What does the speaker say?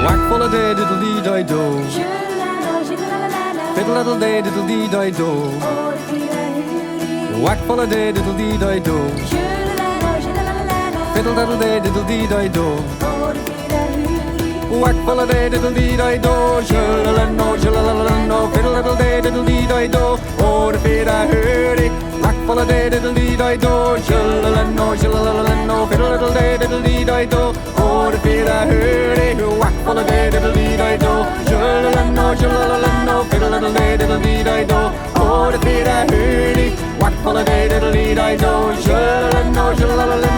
Whack full a day diddle dee die do. Fiddle diddle day diddle dee die do. Whack full a day diddle dee die do. Fiddle diddle day diddle dee die do. Whack full a day diddle dee die do. Shilalano, shilalano, fiddle diddle day diddle dee die do. Oh, the feet I heard it. Whack full a day diddle dee die do. Shilalano, shilalano, fiddle diddle day diddle dee die do. Oh, the feet I heard it. Whack full a day diddle dee die do. Shilalano, shilalano, fiddle diddle day diddle dee die do. Oh, the feet I heard it. Whack full a day diddle dee die do. Shilalano, shilalano.